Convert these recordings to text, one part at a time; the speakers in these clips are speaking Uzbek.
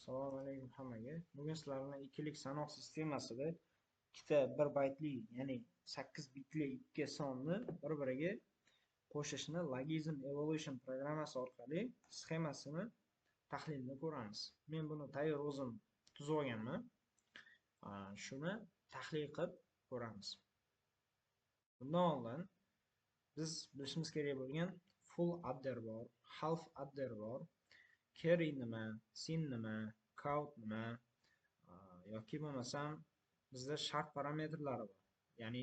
Assalomu alaykum hammaga. Bugun sizlar bilan ikkilik sanoq sistemasida ikkita bir baytli, ya'ni 8 bitli ikki sonni bir-biriga qo'shishni Logism Evolution programmasi orqali sxemasini tahlilini ko'ramiz. Men buni tayyor o'zim tuzib olganman. Shuni tahlil qilib ko'ramiz. Bundan oldin biz bilishimiz kerak bo'lgan full adder bor, half adder bor, carry nima, sin nima, count nima, yoki bo'lmasam bizda shart parametrlari bor. Ya'ni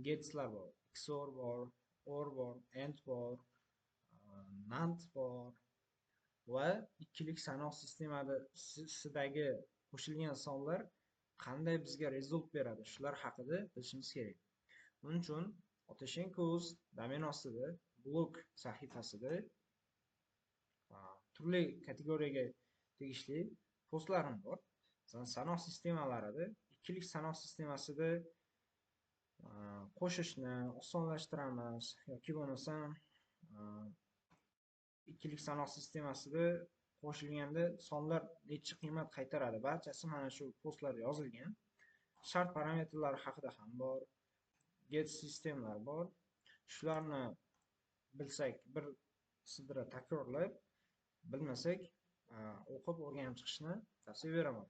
gateslar bor, XOR bor, OR bor, AND bor, NAND bor va ikkilik sanoq sistemasidagi qo'shilgan sonlar qanday bizga result beradi, shular haqida bilishimiz kerak. Buning uchun Oteshenko.uz domen ostida blog sahifasida turli kategoriyaga tegishli postlarim bor. Masalan, sanoq sistemalarida, ikkilik sanoq sistemasida qo'shishni osonlashtiramiz yoki bo'lmasam ikkilik sanoq sistemasida qo'shilganda sonlar necha qiymat qaytaradi, barchasi mana shu postlarda yozilgan. Shart parametrlari haqida ham bor, get sistemlar bor. Shularni bilsak bir sidra takrorlab, bilmasak o'qib o'rganib chiqishni tavsiya beraman.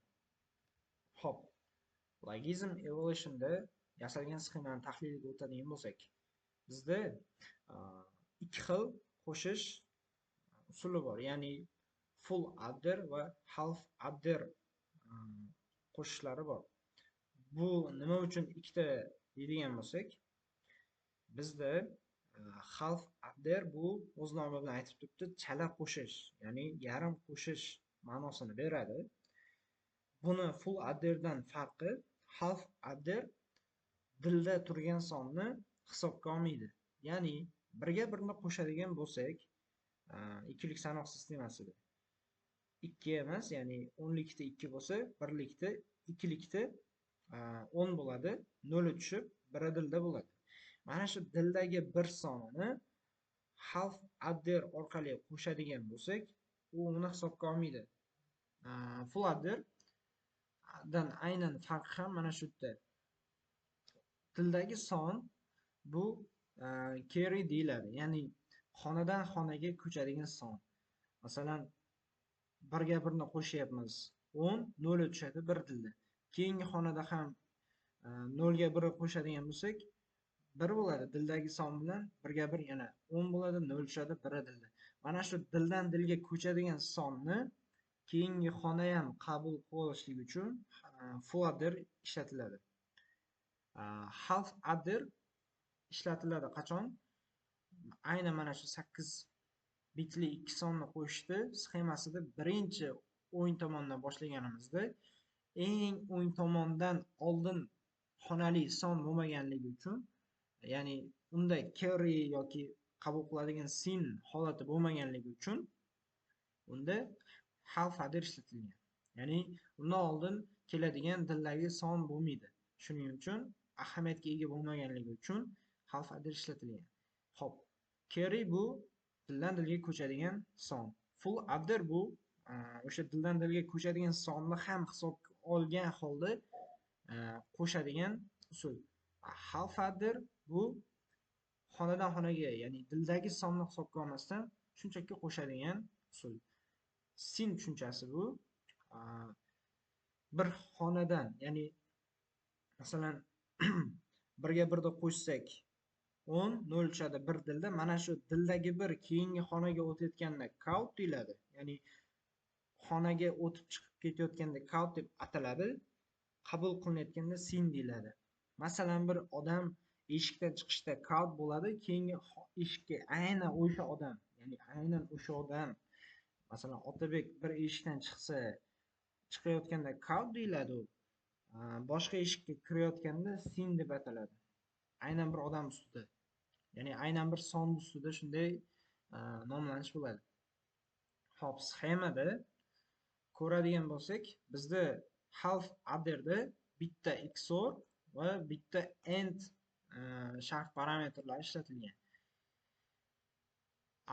Xo'p, Logism Evolutionda yasalgan sxemani tahliliga o'tadigan bo'lsak, bizda ikki xil qo'shish usuli bor, ya'ni full adder va half adder qo'shishlari bor. Bu nima uchun ikkita deydigan bo'lsak, bizda half adder bu o'z nomi bilan aytib turibdi, chala qo'shish, ya'ni yarim qo'shish ma'nosini beradi. Buni full adderdan farqi, half adder dilda turgan sonni hisobga olmaydi. Ya'ni birga birni qo'shadigan bo'lsak, ikkilik sanoq sistemasida 2 emas, ya'ni o'nlikda 2 bo'lsa, birlikda ikkilikda 10 bo'ladi, 0 tushib, biri dilda bo'ladi. Mana shu dildagi bir sonini half adder orqali qo'shadigan bo'lsak, u uni hisobga olmaydi. Full adder dan aynan farqi ham mana shu yerda. Dildagi son bu carry deyiladi, ya'ni xonadan xonaga ko'chadigan son. Masalan, birga birni qo'shyapmiz, 10, 0 tushadi bir dilda. Keyingi xonada ham 0 ga 1 qo'shadigan bo'lsak, 1 bo'ladi. Dildagi son bilan birga bir yana 10 bo'ladi, 0 tushadi 1 dilda. Mana shu dildan dilga ko'chadigan sonni keyingi xona ham qabul qilishlik uchun full adder ishlatiladi. Half adder ishlatiladi qachon? Aynan mana shu 8 bitli ikki sonni qo'shishdi sxemasida birinchi o'ng tomondan boshlaganimizda eng o'ng tomondan oldin xonali son bo'lmaganligi uchun, ya'ni unda carry yoki qabul qiladigan sin holati bo'lmaganligi uchun unda half adder ishlatilgan. Ya'ni undan oldin keladigan dildagi son bo'lmaydi. Shuning uchun ahamiyatga ega bo'lmaganligi uchun half adder ishlatilgan. Xo'p, carry bu dildan dilga ko'chadigan son. Full adder bu o'sha dildan dilga ko'chadigan sonni ham hisobga olgan holda qo'shadigan usul. Half adder bu xonadan xonaga, ya'ni dildagi sonni hisobga olmasdan shunchaki qo'shadigan usul. Sin tushunchasi bu bir xonadan, ya'ni masalan birga birda qo'shsak 10, 0 tushadi bir dilda. Mana shu dildagi bir keyingi xonaga o'tayotganda count deyiladi. Ya'ni xonaga o'tib chiqib ketayotganda count deb ataladi, qabul qilinayotganda sin deyiladi. Masalan, bir odam eshikdan chiqishda count bo'ladi, keyingi eshikka aynan o'sha odam, ya'ni aynan o'sha odam, masalan, Otabek bir eshikdan chiqsa, chiqayotganda count deyiladi u. Boshqa eshikka kirayotganda sin deb ataladi. Aynan bir odam ustida, ya'ni aynan bir son ustida shunday nomlanish bo'ladi. Xo'p, sxemada ko'radigan bo'lsak, bizda half adderda bitta XOR va bitta AND shart parametrlari ishlatilgan.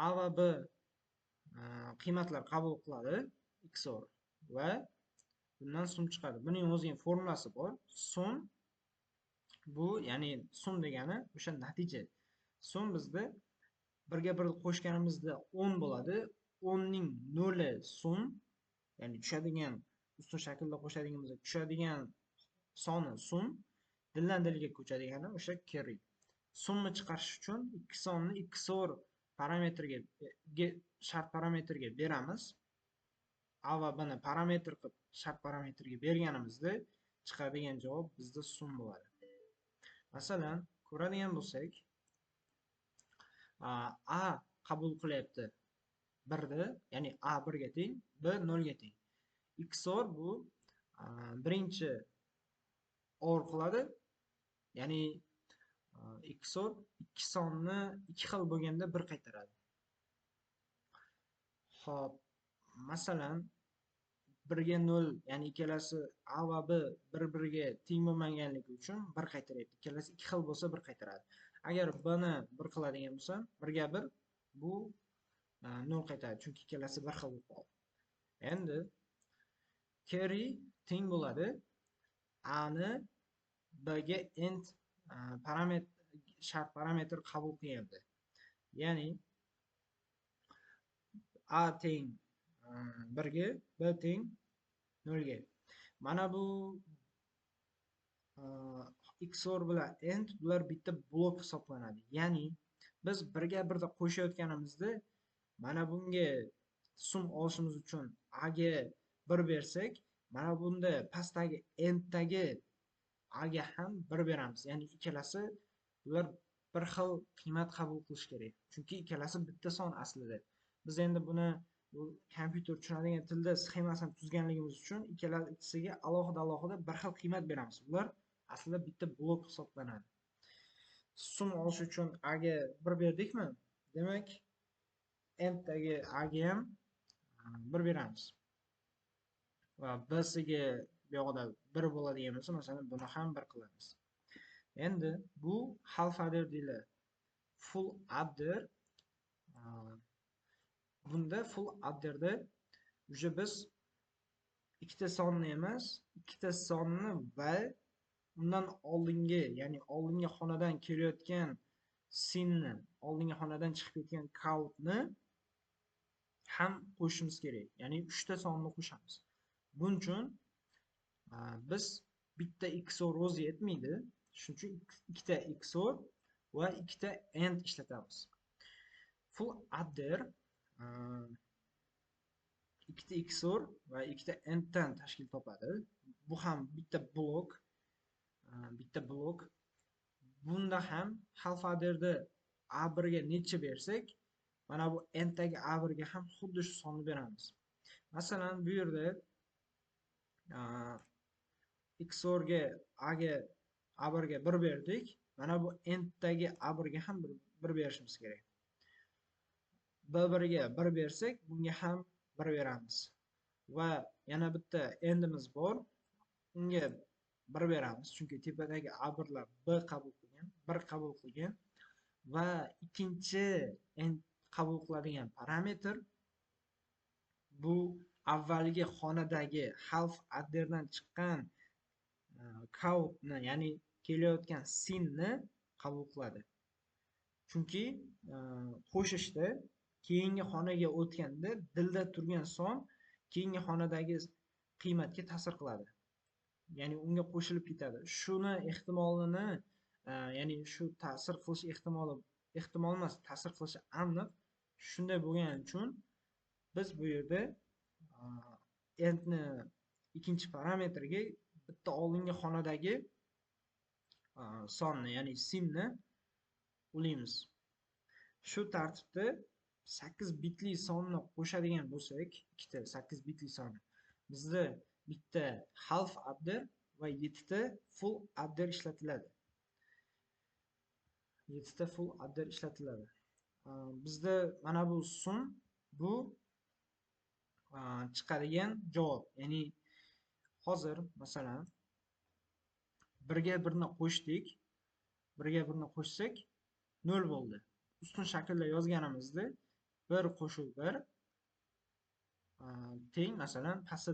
A va B qiymatlar qabul qiladi XOR. va bundan sum chiqadi. Buning o'zining formulasi bor. Sum bu, ya'ni sum degani o'sha natija. Sum bizda 1ga 1 qo'shganimizda 10 bo'ladi. 10 ning 0 sum, ya'ni tushadigan ustun shaklda qo'shadigan bo'lsak, tushadigan soni sum, dildan dilga ko'chadigani o'sha carry. Sumni chiqarish uchun ikki sonni XOR parametrga, shart parametrga beramiz. A va B ni parametr qilib shart parametrga berganimizda chiqadigan javob bizda sum bo'ladi. Masalan, ko'radigan bo'lsak, A qabul qilyapti 1ni, ya'ni A 1 ga teng, B 0 ga teng. XOR bu birinchi OR qiladi, ya'ni XOR ikki sonni ikki xil bo'lganda bir qaytaradi. Xo'p, masalan, 1 ga 0, ya'ni ikkalasi A va B bir-biriga teng bo'lmaganligi uchun bir qaytaryapti. Ikkalasi ikki xil bo'lsa bir qaytaradi. Agar B ni 1 qiladigan bo'lsa, 1 ga 1 bu 0 qaytaradi, chunki ikkalasi bir xil bo'lib qoldi. Endi carry teng bo'ladi A ni B ga int parametr, shart parametr qabul qilganda. Ya'ni A teng 1 ga, B teng 0 ga. Mana bu XOR bilan AND bular bitta blok hisoblanadi. Ya'ni biz 1 ga 1 da qo'shayotganimizda mana bunga sum olishimiz uchun A ga 1 bersak, mana bunda pastdagi ANDdagi A ga ham 1 beramiz. Ya'ni ikkalasi bular bir xil qiymat qabul qilish kerak. Chunki ikkalasi bitta son aslida. Biz endi buni kompyuter tushunadigan tilda sxemasini tuzganligimiz uchun ikkalasiga alohida-alohida bir xil qiymat beramiz. Bular aslida bitta blok hisoblanadi. Sum olish uchun A ga 1 berdikmi? Demak, ANDdagi A ga ham 1 beramiz. Va B siga bu yoqda 1 bo'ladigan bo'lsa, masalan, buni ham 1 qilamiz. Endi bu half adder deyiladi. Full adder, bunda full adderda уже biz ikkita sonni emas, ikkita sonni va undan oldingi, ya'ni oldingi xonadan kelayotgan sinni, oldingi xonadan chiqib ketgan countni ham qo'shishimiz kerak. Ya'ni 3 ta sonni qo'shamiz. Buning uchun biz bitta XOR o'zi yetmaydi. Shuning uchun ikkita XOR va ikkita AND ishlatamiz. Full adder ikkita XOR va ikkita AND dan tashkil topadi. Bu ham bitta blok, bitta blok. Bunda ham half adderda A1 ga necha bersak, mana bu ANDdagi A1 ga ham xuddi shu sonni beramiz. Masalan, bu yerda XOR ga A ga A1 ga 1 berdik. Mana bu ANDdagi A1 ga ham 1 berishimiz kerak. B1 ga 1 bersak, bunga ham 1 beramiz. Va yana bitta ANDimiz bor. Unga 1 beramiz, chunki tepadagi A1lar B qabul qilgan, 1 qabul qilgan va ikkinchi AND qabul qiladigan parametr bu avvalgi xonadagi half adderdan chiqqan countni, ya'ni kelayotgan sinni qabul qiladi. Chunki qo'shishda keyingi xonaga o'tganda dilda turgan son keyingi xonadagi qiymatga ta'sir qiladi. Ya'ni unga qo'shilib ketadi. Shuni ehtimolini, ya'ni shu ta'sir qilish ehtimoli, ehtimol emas, ta'sir qilishi aniq. Shunday bo'lgani uchun biz bu yerda ANDni ikkinchi parametriga bitta oldingi xonadagi sonni, ya'ni simni ulaymiz. Shu tartibda 8 bitli sonni qo'shadigan bo'lsak, ikkita 8 bitli sonni, bizda bitta half adder va 7 ta full adder ishlatiladi. 7 ta full adder ishlatiladi. Bizda mana bu sum, bu chiqadigan javob. Ya'ni hozir masalan 1 ga 1 ni qo'shdik, 1 ga 1 ni qo'shsak 0 bo'ldi. Ustun shaklda yozganimizda 1 qo'shib 1 teng masalan pastda